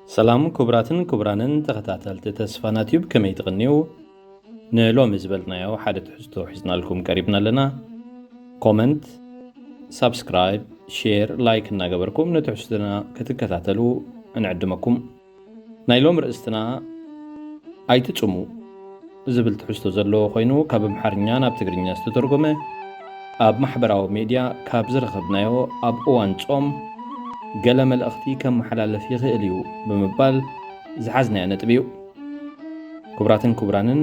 ሰላም ክቡራትን ክቡራንን ተኸታተልቲ ተስፋና ቲዩብ፣ ከመይ ትቕንዩ? ንሎሚ ዝበልናዮ ሓደ ትሕዝቶ ሒዝናልኩም ቀሪብና ኣለና። ኮመንት፣ ሳብስክራይብ፣ ሼር፣ ላይክ እናገበርኩም ንትሕዝቶና ክትከታተሉ እንዕድመኩም። ናይ ሎም ርእስትና ኣይትጽሙ ዝብል ትሕዝቶ ዘለዎ ኮይኑ፣ ካብ ኣምሓርኛ ናብ ትግርኛ ዝተተርጎመ፣ ኣብ ማሕበራዊ ሜድያ ካብ ዝረኸብናዮ ኣብ እዋን ጾም ገለ መልእኽቲ ከመሓላልፍ ይኽእል እዩ ብምባል ዝሓዝናዮ ነጥቢ እዩ። ክቡራትን ክቡራንን፣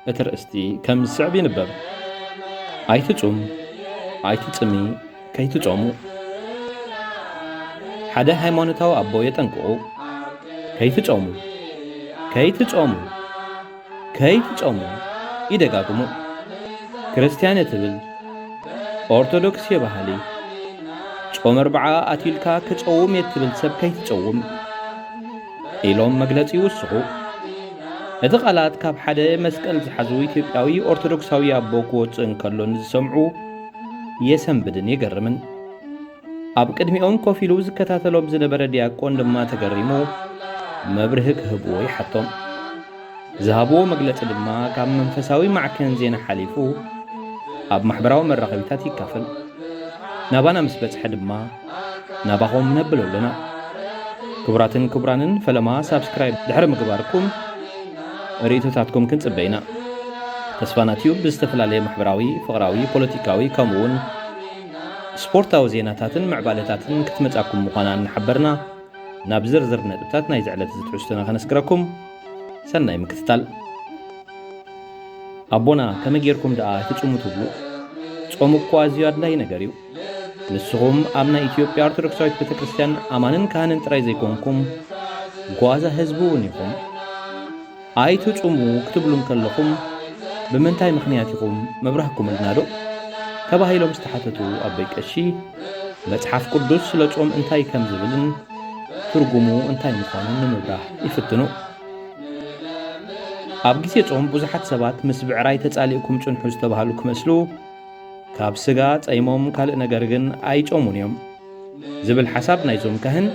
እቲ ርእስቲ ከም ዝስዕብ ይንበብ። ኣይትጹም፣ ኣይትጽሚ፣ ከይትጾሙ። ሓደ ሃይማኖታዊ ኣቦ የጠንቅቑ፣ ከይትጾሙ፣ ከይትጾሙ፣ ከይትጾሙ ይደጋግሙ። ክርስትያን እየ ትብል፣ ኦርቶዶክስ እየ በሃሊ፣ ጾም ኣርብዓ ኣትዩልካ ክጸውም እየ ትብል ሰብ ከይትጸውም ኢሎም መግለጺ ይውስኹ። እቲ ቃላት ካብ ሓደ መስቀል ዝሓዙ ኢትዮጵያዊ ኦርቶዶክሳዊ ኣቦ ክወጽእ እንከሎ ንዝሰምዑ የሰንብድን የገርምን። ኣብ ቅድሚኦም ኮፍ ኢሉ ዝከታተሎም ዝነበረ ዲያቆን ድማ ተገሪሙ መብርሂ ክህብዎ ይሓቶም። ዝሃብዎ መግለጺ ድማ ካብ መንፈሳዊ ማዕከን ዜና ሓሊፉ ኣብ ማሕበራዊ መራኸቢታት ይካፈል። ናባና ምስ በጽሐ ድማ ናባኹም ነብሎ ኣለና። ክቡራትን ክቡራንን፣ ፈለማ ሳብስክራይብ ድሕሪ ምግባርኩም ርእይቶታትኩም ክንጽበ ኢና። ተስፋና ቲዩብ ብዝተፈላለየ ማሕበራዊ፣ ፍቕራዊ፣ ፖለቲካዊ ከምኡውን ስፖርታዊ ዜናታትን ምዕባለታትን ክትመጻኩም ምዃና እናሓበርና፣ ናብ ዝርዝር ነጥብታት ናይዚ ዕለት እዚ ትሕዝቶና ከነስግረኩም። ሰናይ ምክትታል። ኣቦና፣ ከመይ ጌርኩም ደኣ ኣይትጹሙ ትብሉ? ጾም እኮ ኣዝዩ ኣድላዪ ነገር እዩ። ንስኹም ኣብ ናይ ኢትዮጵያ ኦርቶዶክሳዊት ቤተ ክርስቲያን ኣማንን ካህንን ጥራይ ዘይኮንኩም፣ ጓዛ ህዝቢ እውን ኢኹም። ኣይትጹሙ ክትብሉ እንከለኹም፣ ብምንታይ ምኽንያት ኢኹም ምብራህኩምልና ዶ? ተባሂሎም ዝተሓተቱ ኣቦይ ቀሺ፣ መጽሓፍ ቅዱስ ስለ ጾም እንታይ ከም ዝብልን ትርጉሙ እንታይ ምዃኑን ንምብራህ ይፍትኑ። ኣብ ግዜ ጾም ብዙሓት ሰባት ምስ ብዕራይ ተጻሊእኩም ጽንሑ ዝተባህሉ ክመስሉ፣ ካብ ስጋ ጸይሞም ካልእ ነገር ግን ኣይጾሙን እዮም ዝብል ሓሳብ ናይዞም ካህን፣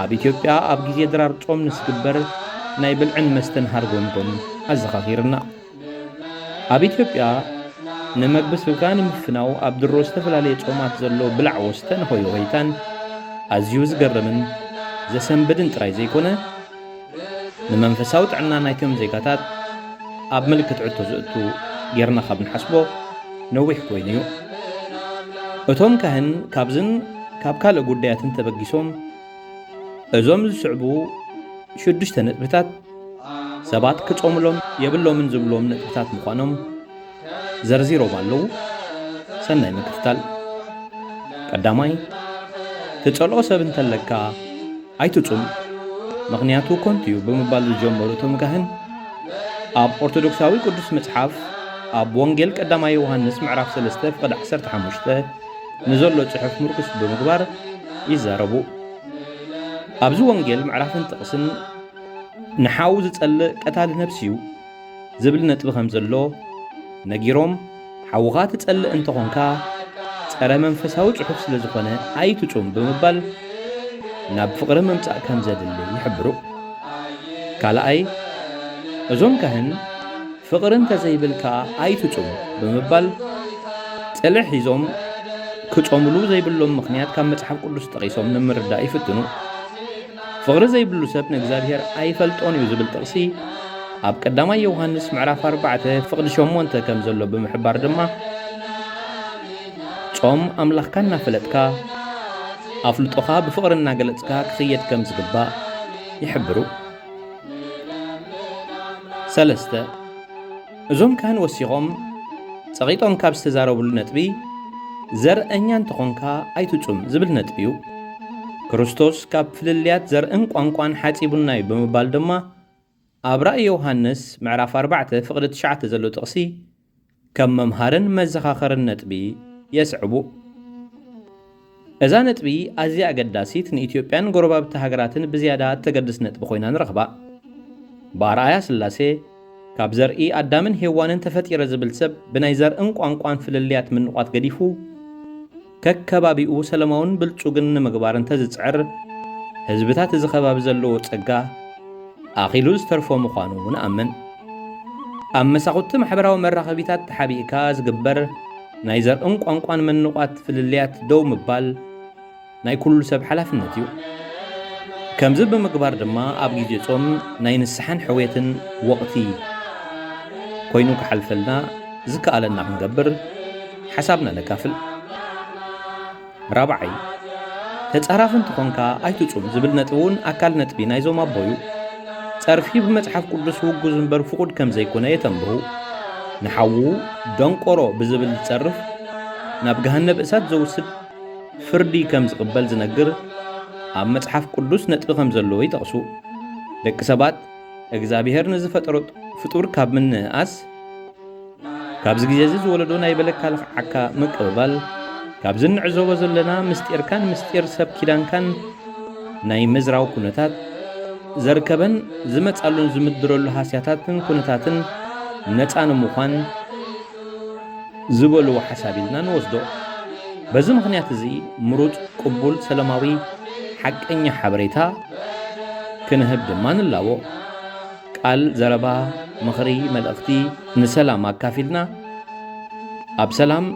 ኣብ ኢትዮጵያ ኣብ ግዜ ድራር ጾም ንዝግበር ናይ ብልዕን መስተን ሃርጎምጎም ኣዘኻኺርና። ኣብ ኢትዮጵያ ንመግቢ ስጋ ንምፍናው ኣብ ድሮ ዝተፈላለየ ጾማት ዘሎ ብላዕ ወስተን ሆይ ሆይታን ኣዝዩ ዝገርምን ዘሰንብድን ጥራይ ዘይኮነ፣ ንመንፈሳዊ ጥዕና ናይቶም ዜጋታት ኣብ ምልክት ሕቶ ዘእቱ ጌርና ካብ ንሓስቦ ነዊሕ ኮይኑ እዩ። እቶም ካህን ካብዝን ካብ ካልእ ጉዳያትን ተበጊሶም፣ እዞም ዝስዕቡ ሽዱሽተ ነጥብታት ሰባት ክጾምሎም የብሎምን ዝብሎም ነጥብታት ምዃኖም ዘርዚሮም ኣለዉ። ሰናይ ምክትታል። ቀዳማይ፣ ትጸልኦ ሰብ እንተለካ ኣይትጹም፣ ምኽንያቱ ኮንቱ እዩ ብምባል ዝጀመሩ እቶም ካህን፣ ኣብ ኦርቶዶክሳዊ ቅዱስ መጽሓፍ ኣብ ወንጌል ቀዳማይ ዮሃንስ ምዕራፍ ሰለስተ ፍቕዲ ዓሰርተ ሓሙሽተ ንዘሎ ጽሑፍ ምርኩስ ብምግባር ይዛረቡ። ኣብዚ ወንጌል ምዕራፍን ጥቕስን ንሓው ዝጸልእ ቀታሊ ነፍሲ እዩ ዝብል ነጥቢ ከም ዘሎ ነጊሮም፣ ሓውኻ ትጸልእ እንተኾንካ ጸረ መንፈሳዊ ጽሑፍ ስለ ዝኾነ ኣይትጹም ብምባል ናብ ፍቕሪ ምምጻእ ከም ዘድሊ ይሕብሩ። ካልኣይ፣ እዞም ካህን ፍቕሪ እንተዘይብልካ ኣይትጹም ብምባል ጽልኢ ሒዞም ክጾምሉ ዘይብሎም ምኽንያት ካብ መጽሓፍ ቅዱስ ጠቒሶም ንምርዳእ ይፍትኑ። ፍቕሪ ዘይብሉ ሰብ ንእግዚኣብሔር ኣይፈልጦን እዩ ዝብል ጥቕሲ ኣብ ቀዳማይ ዮሃንስ ምዕራፍ ኣርባዕተ ፍቕዲ ሸሞንተ ከም ዘሎ ብምሕባር ድማ፣ ጾም ኣምላኽካ እናፈለጥካ ኣፍልጦኻ ብፍቕሪ እናገለጽካ ክኽየድ ከም ዝግባእ ይሕብሩ። ሰለስተ፣ እዞም ካህን ወሲኾም ጸቒጦም ካብ ዝተዛረብሉ ነጥቢ፣ ዘርእኛ እንተኾንካ ኣይትጹም ዝብል ነጥቢ እዩ። ክርስቶስ ካብ ፍልልያት ዘርእን ቋንቋን ሓጺቡና እዩ ብምባል ድማ፣ ኣብ ራእይ ዮሃንስ ምዕራፍ ኣርባዕተ ፍቕዲ ትሽዓተ ዘሎ ጥቕሲ ከም መምሃርን መዘኻኸርን ነጥቢ የስዕቡ። እዛ ነጥቢ ኣዝያ ኣገዳሲት፣ ንኢትዮጵያን ጎረባብቲ ሃገራትን ብዝያዳ እተገድስ ነጥቢ ኮይና ንረኽባ። ብኣርኣያ ስላሴ፣ ካብ ዘርኢ ኣዳምን ሄዋንን ተፈጢረ ዝብል ሰብ ብናይ ዘርእን ቋንቋን ፍልልያት ምንቋት ገዲፉ፣ ከከባቢኡ ሰላማውን ብልጹግን ንምግባር እንተዝጽዕር፣ ህዝብታት እዚ ከባቢ ዘለዎ ጸጋ ኣኺሉ ዝተርፎ ምዃኑ ንኣምን። ኣብ መሳኹቲ ማሕበራዊ መራኸቢታት ተሓቢእካ ዝግበር ናይ ዘርእን ቋንቋን መንቋት ፍልልያት ደው ምባል ናይ ኩሉ ሰብ ሓላፍነት እዩ። ከምዚ ብምግባር ድማ ኣብ ግዜ ጾም ናይ ንስሓን ሕውየትን ወቕቲ ኮይኑ ክሓልፈልና ዝከኣለና ክንገብር ሓሳብና ነካፍል። ራብዓይ፣ ተጻራፊ እንተኾንካ ኣይትጹም ዝብል ነጥቢ እውን ኣካል ነጥቢ ናይዞም ኣቦ እዩ። ጸርፊ ብመጽሓፍ ቅዱስ ውጉዝ እምበር ፍቑድ ከም ዘይኮነ የተንብሁ። ንሓዉ ደንቆሮ ብዝብል ዝጸርፍ ናብ ገሃነብ እሳት ዘውስድ ፍርዲ ከም ዝቕበል ዝነግር ኣብ መጽሓፍ ቅዱስ ነጥቢ ከም ዘለዎ ይጠቕሱ። ደቂ ሰባት እግዚኣብሔር ንዝፈጠሮ ፍጡር ካብ ምንእኣስ ካብዚ ግዜ እዚ ዝወለዶ ናይ በለካ ልኽዓካ ምቅብባል፣ ካብዚ እንዕዘቦ ዘለና ምስጢርካን ምስጢር ሰብ ኪዳንካን ናይ ምዝራው ኩነታት ዘርከበን ዝመጻሉን ዝምድረሉ ሃስያታትን ኩነታትን ነጻ ንምዃን ዝበልዎ ሓሳብ ኢልና ንወስዶ። በዚ ምኽንያት እዚ ምሩጽ፣ ቅቡል፣ ሰላማዊ፣ ሓቀኛ ሓበሬታ ክንህብ ድማ ንላቦ። ቃል፣ ዘረባ፣ ምኽሪ፣ መልእኽቲ ንሰላም ኣካፊልና ኣብ ሰላም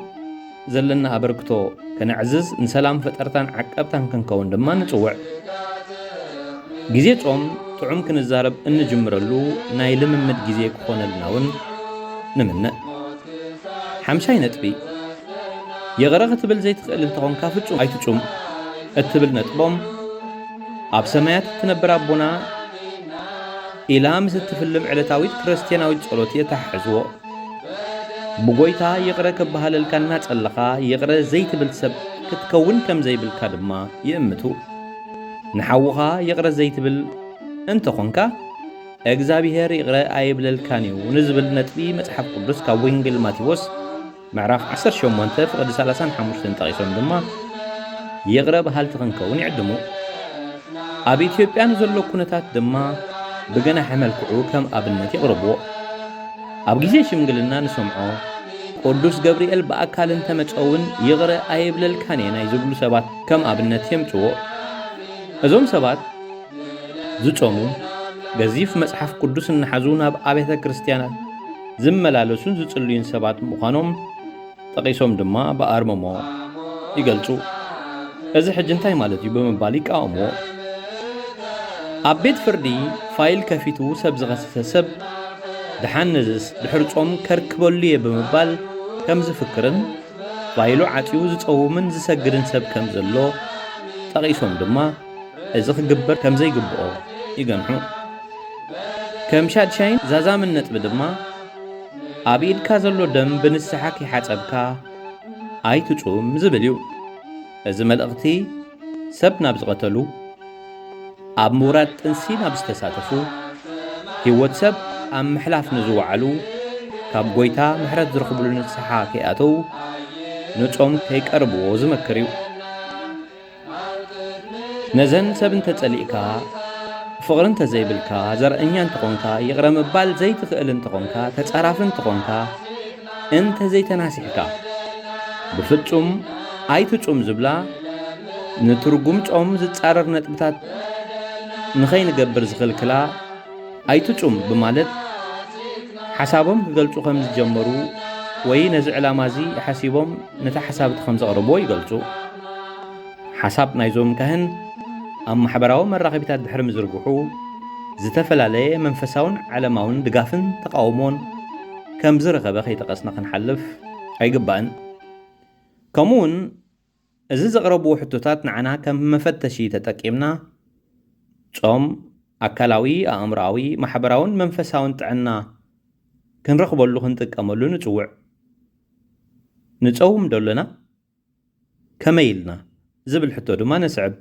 ዘለና ኣበርክቶ ከነዕዝዝ፣ ንሰላም ፈጠርታን ዓቀብታን ክንከውን ድማ ንጽውዕ። ግዜ ጾም ጥዑም ክንዛረብ እንጅምረሉ ናይ ልምምድ ግዜ ክኾነልና እውን ንምነ። ሓምሻይ ነጥቢ፣ ይቕረ ክትብል ዘይትኽእል እንተኾንካ ፍጹም ኣይትጹም እትብል ነጥቦም፣ ኣብ ሰማያት እትነብር ኣቦና ኢላ ምስ እትፍልም ዕለታዊት ክርስትያናዊት ጸሎት የተሓሕዝዎ። ብጎይታ ይቕረ ክበሃለልካ እናጸለኻ ይቕረ ዘይትብል ሰብ ክትከውን ከም ዘይብልካ ድማ ይእምቱ። ንሓውኻ ይቕረ ዘይትብል እንተኾንካ፣ እግዚኣብሔር ይቕረ ኣይብለልካን እዩ ንዝብል ነጥቢ መጽሓፍ ቅዱስ ካብ ወንጌል ማቴዎስ ምዕራፍ ዓሰርተ ሸሞንተ ፍቕዲ ሰላሳን ሓሙሽተን ጠቒሶም ድማ ይቕረ በሃልቲ ክንከውን ይዕድሙ። ኣብ ኢትዮጵያ ንዘሎ ኩነታት ድማ ብገናሒ መልክዑ ከም ኣብነት የቕርብዎ። ኣብ ግዜ ሽምግልና ንሰምዖ፣ ቅዱስ ገብርኤል ብኣካል እንተመጸ እውን ይቕረ ኣይብለልካን እየ ናይ ዝብሉ ሰባት ከም ኣብነት የምጽዎ። እዞም ሰባት ዝጾሙ፣ ገዚፍ መጽሓፍ ቅዱስ እናሓዙ ናብ ኣብያተ ክርስትያናት ዝመላለሱን ዝጽልዩን ሰባት ምዃኖም ጠቒሶም ድማ ብኣርምሞ ይገልጹ። እዚ ሕጂ እንታይ ማለት እዩ ብምባል ይቃወምዎ። ኣብ ቤት ፍርዲ ፋይል ከፊቱ ሰብ ዝኸሰሰ ሰብ፣ ደሓን ነዝስ ድሕሪ ጾም ከርክበሉ እየ ብምባል ከም ዝፍክርን ፋይሉ ዓጽዩ ዝጸውምን ዝሰግድን ሰብ ከም ዘሎ ጠቒሶም ድማ እዚ ክግበር ከም ዘይግብኦ ይገንሑ። ከም ሻድሻይን ዛዛምን ነጥቢ ድማ ኣብ ኢድካ ዘሎ ደም ብንስሓ ከይሓጸብካ ኣይትጹም ዝብል እዩ። እዚ መልእኽቲ ሰብ ናብ ዝቐተሉ፣ ኣብ ምውራድ ጥንሲ ናብ ዝተሳተፉ፣ ህይወት ሰብ ኣብ ምሕላፍ ንዝወዓሉ፣ ካብ ጎይታ ምሕረት ዝረኽብሉ ንስሓ ከይኣተው ንጾም ከይቀርብዎ ዝመክር እዩ። ነዘን ሰብ እንተጸሊእካ፣ ፍቕሪ እንተዘይብልካ፣ ዘርእኛ እንተኾንካ፣ ይቕረ ምባል ዘይትኽእል እንተኾንካ፣ ተጻራፊ እንተኾንካ፣ እንተዘይተናሲሕካ፣ ብፍጹም ኣይትጹም ዝብላ፣ ንትርጉም ጾም ዝጻረር ነጥብታት ንኸይንገብር ዝኽልክላ፣ ኣይትጹም ብማለት ሓሳቦም ክገልጹ ከም ዝጀመሩ ወይ ነዚ ዕላማ እዚ ሓሲቦም ነታ ሓሳብቲ ከም ዘቕርብዎ ይገልጹ። ሓሳብ ናይዞም ካህን ኣብ ማሕበራዊ መራኸቢታት ድሕሪ ምዝርግሑ፣ ዝተፈላለየ መንፈሳውን ዓለማውን ድጋፍን ተቓውሞን ከም ዝረኸበ ከይጠቐስና ክንሓልፍ ኣይግባእን። ከምኡውን እዚ ዘቕረብዎ ሕቶታት ንዓና ከም መፈተሺ ተጠቂምና፣ ጾም ኣካላዊ፣ ኣእምሮኣዊ፣ ማሕበራውን መንፈሳውን ጥዕና ክንረኽበሉ ክንጥቀመሉ ንጽውዕ። ንጸውም ዶ ኣለና? ከመይ ኢልና? ዝብል ሕቶ ድማ ነስዕብ።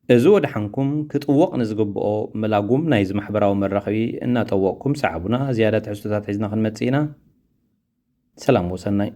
እዚ ወድሓንኩም ክጥወቕ ንዝግብኦ መላጉም ናይዚ ማሕበራዊ መራኸቢ እናጠወቕኩም ሰዓቡና። ዝያዳ ትሕዝቶታት ሒዝና ክንመጽእ ኢና። ሰላም ወሰናይ።